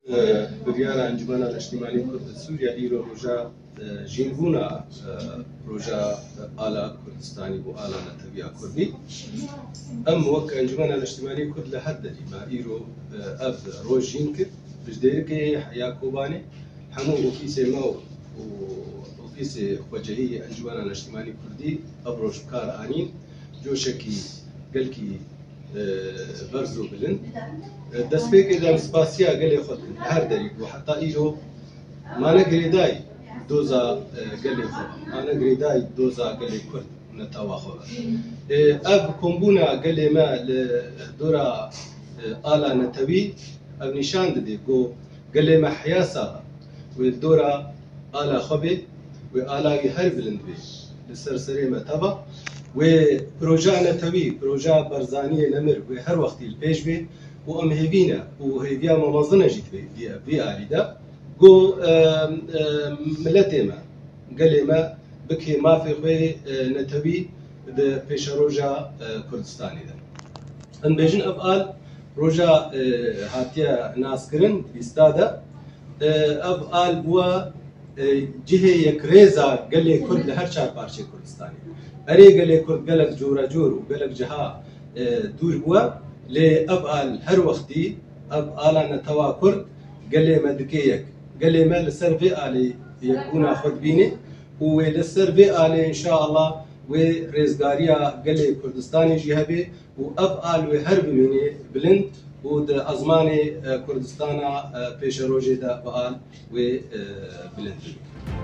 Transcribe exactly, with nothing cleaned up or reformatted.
Biryara Encûmena Neştîmanî Kurd li Sûriye îro roja, e, jînbûna, e, roja, e, ala Kurdistanî bû, ala netewiya Kurdî. Em wek Encûmena Neştîmanî Kurd li her derî me îro, e, ev roj jîn kir. Ji Dêrikê heya Kobanê hemû ofîsê me û, û ofîsê xwecihî Encûmena Neştîmanî Kurdî ev roj bi kar anîn. Coşekî gelkî e, berz û bilind. E, destpêkê de em spasiya gelê xwe dikin. Her derî ku heta îro mane girêdayî doza, e, gelê xwe, mane girêdayî doza gelê Kurd û netewa xwe ve. E, ev kombûna gelê me li dora, e, ala netewî ev nîşan dide ku gelê me heya sax e. Wê li dora ala xwe bê, wê ala wî her bilind bê li ser serê me teva. Wê proja netewî, proja Barzaniyê nemir wê her wextî li pêş bê û em hêvî ne û hêviya me mezin e jî di vê, vê, vê alî de. Ku, e, e, miletê me, gelê me bikê mafê xwe, e, netewî di pêşeroja, e, Kurdistanê de. Em bêjin ev al roja, e, hatiye naskirin, lîsta de, e, ev al bûye, e, cihê yekrêza gelê Kurd li her çar parçeyê Kurdistanê. Erê, gelê Kurd gelek corecor û gelek ciha, e, dûr bûye, lê ev al her wextî, ev ala netewa Kurd gelê me dike yek. Gelê me li ser vê alê yekbûna xwe dibîne û wê li ser vê alê înşaallah wê rêzgariya gelê Kurdistanê jî hebe û ev al wê her bimîne bilind û di ezmanê, e, Kurdistana, e, pêşerojê de bi al wê, e, bilind bimîne.